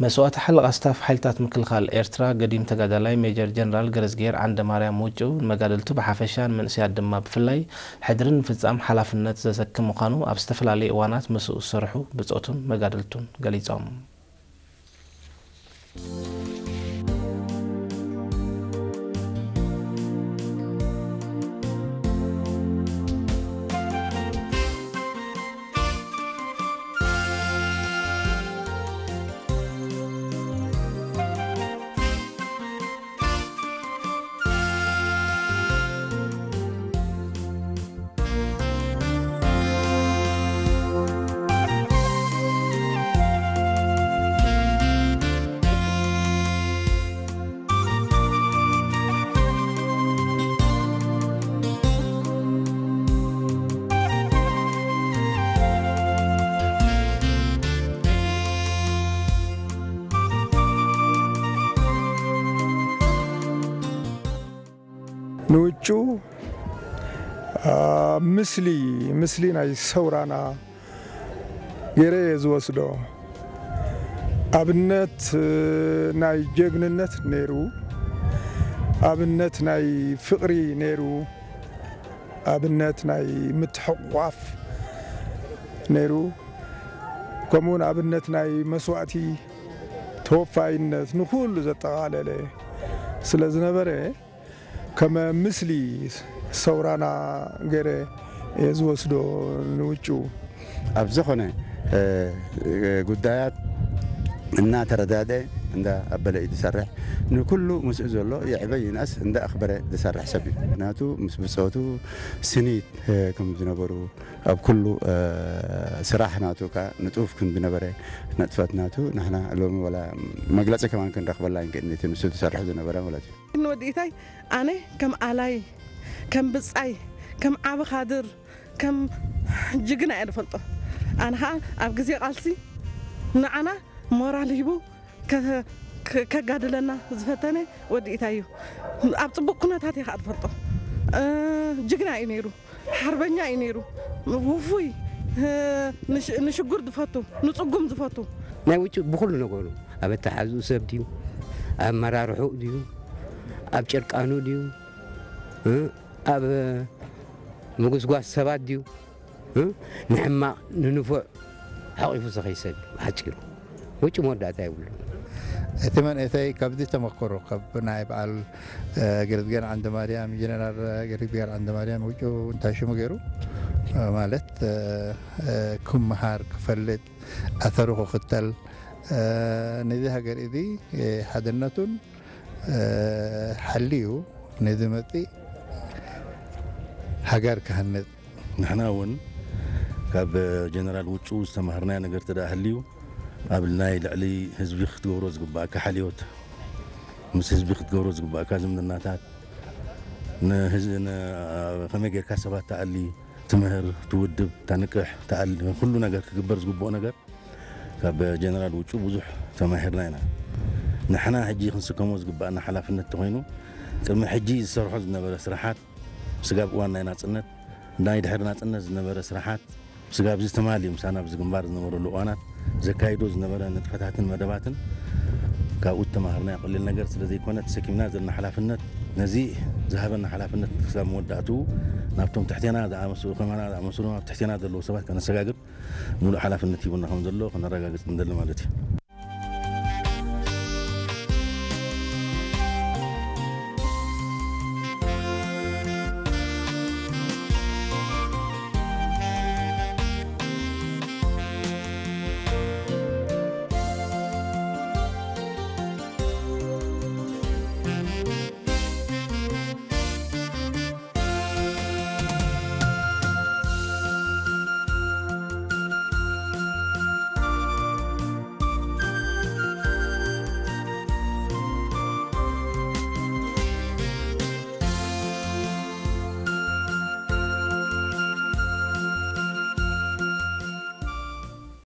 መስዋእቲ ሓለቓ ስታፍ ሓይልታት ምክልኻል ኤርትራ፣ ገዲም ተጋዳላይ ሜጀር ጀነራል ገረዝግሄር ዓንደማርያም ውጩ፣ ንመጋድልቱ ብሓፈሻ፣ ንመንእሰያት ድማ ብፍላይ፣ ሕድሪ ንምፍጻም ሓላፍነት ዘሰክም ምዃኑ፣ ኣብ ዝተፈላለዩ እዋናት ምስኡ ዝሰርሑ ብጾቱን መጋድልቱን ገሊጾም። ንውጩ፣ አ፣ ምስሊ፣ ምስሊ ናይ ሰውራና ገይረ እየ ዝወስዶ። ኣብነት ናይ ጀግንነት ነይሩ፣ ኣብነት ናይ ፍቕሪ ነይሩ፣ ኣብነት ናይ ምትሕቑቋፍ ነይሩ፣ ከምኡውን ኣብነት ናይ መስዋእቲ፣ ተወፋይነት፣ ንኹሉ ዘጠቓለለ ስለ ዝነበረ፣ ከም ምስሊ ሰውራና ገይረ እየ ዝወስዶ ንውጩ። ኣብ ዝኾነ፣ እ፣ ጉዳያት እናተረዳደ፣ እንዳ ኣበለ እዩ ዝሰርሕ። ንኩሉ ምስኡ ዘሎ ይዕበ ይንኣስ እንዳ ኣኽበረ ዝሰርሕ ሰብ እዩ። ናቱ ምስ ብጾቱ ስኒት፣ እ፣ ከም ዝነበሩ፣ ኣብ ኩሉ፣ እ፣ ስራሕ ናቱ ከኣ ንጡፍ ከም ዝነበረ፣ ንጥፈት ናቱ ንሕና ሎሚ ዋላ መግለጺ ከማን ክንረኽበላ ኣይንክእልን፣ እቲ ንሱ ዝሰርሕ ዝነበረ ማለት እዩ። ንወዲ ኢታይ ኣነ ከም ኣላይ፣ ከም ብጻይ፣ ከም ዓቢ ካድር፣ ከም ጅግና እየ ዝፈልጦ። ኣነ ኸኣ ኣብ ግዜ ቃልሲ ንዓና ሞራል ሂቡ ከ-፣ ከ-፣ ከጋድለና ዝፈተነ ወዲ ኢታይ እዩ። ኣብ ጽቡቕ ኩነታት እየ ኸኣ ዝፈልጦ። እ፣ ጅግና እዩ ነይሩ። ሓርበኛ እዩ ነይሩ። ውፉይ፣ እ፣ ንሽ-፣ ንሽጉር ዝፈቱ፣ ንጽጉም ዝፈቱ። ናይ ውጭ ብኹሉ ነገሩ፣ ኣብ ኣተሓዝኡ ሰብ ድዩ? ኣብ ኣመራርሕኡ ድዩ? ኣብ ጨርቃኑ ድዩ? እ? ኣብ ምጉስጓስ ሰባት ድዩ? እ? ንሕማቕ፣ ንንፉዕ ሓቒፉ ዝኸይድ ሰብ እዩ፣ ብሓጺሩ። ውጭ መወዳእታ የብሉን። እቲ መንእሰይ ካብዚ ተመክሮ፣ ካብ ናይ በዓል፣ እ፣ ገረዝግሄር ዓንደማርያም፣ ጀነራል ገረዝግሄር ዓንደማርያም ውጭ እንታይ ሽሙ ገይሩ፣ እ፣ ማለት፣ እ፣ እ፣ ክመሃር፣ ክፈልጥ፣ ኣሰሩ ክኽተል፣ እ፣ ነዚ ሃገር እዚ፣ እ፣ ሓድነቱን፣ እ፣ ሓልዩ ነዚ መጺእ ሃገር ክሃንጽ። ንሕና እውን ካብ ጀነራል ውጩ ዝተማሃርናዮ ነገር ተደኣ ሃልዩ፣ ኣብ ናይ ልዕሊ ህዝቢ ክትገብሮ ዝግባእካ ሓልዮት፣ ምስ ህዝቢ ክትገብሮ ዝግባእካ ዝምድናታት፣ ንህዝ-፣ ን-፣ ከመይ ጌርካ ሰባት ትኣሊ፣ ትምህር፣ ትውድብ፣ ተንቅሕ፣ ትኣሊ፣ ኩሉ ነገር ክግበር ዝግብኦ ነገር ካብ ጀነራል ውጩ ብዙሕ ተማሂርና ኢና። ንሕና ሕጂ ክንስከሞ ዝግባኣና ሓላፍነት እንተኾይኑ፣ ቅድሚ ሕጂ ዝሰርሖ ዝነበረ ስራሓት፣ ስጋብ እዋን ናይ ናጽነት፣ ናይ ድሕሪ ናጽነት ዝነበረ ስራሓት፣ ስጋብ እዚ ትማሊ ምሳና ኣብዚ ግንባር ዝነበረሉ እዋናት ዘካይዶ ዝነበረ ንጥፈታትን መደባትን፣ ካብኡ እተማሃርናዮ ቀሊል ነገር ስለ ዘይኮነ፣ ተሰኪምና ዘለና ሓላፍነት፣ ነዚ ዝሃበና ሓላፍነት ክሳብ መወዳእትኡ ናብቶም ትሕቴና ዝኣመሰሉ፣ ከማና ዝኣመሰሉ፣ ኣብ ትሕቴና ዘለዉ ሰባት ከነሰጋግር ምሉእ ሓላፍነት ሂቡና ከም ዘሎ ከነረጋግጽ ንደሊ ማለት እዩ።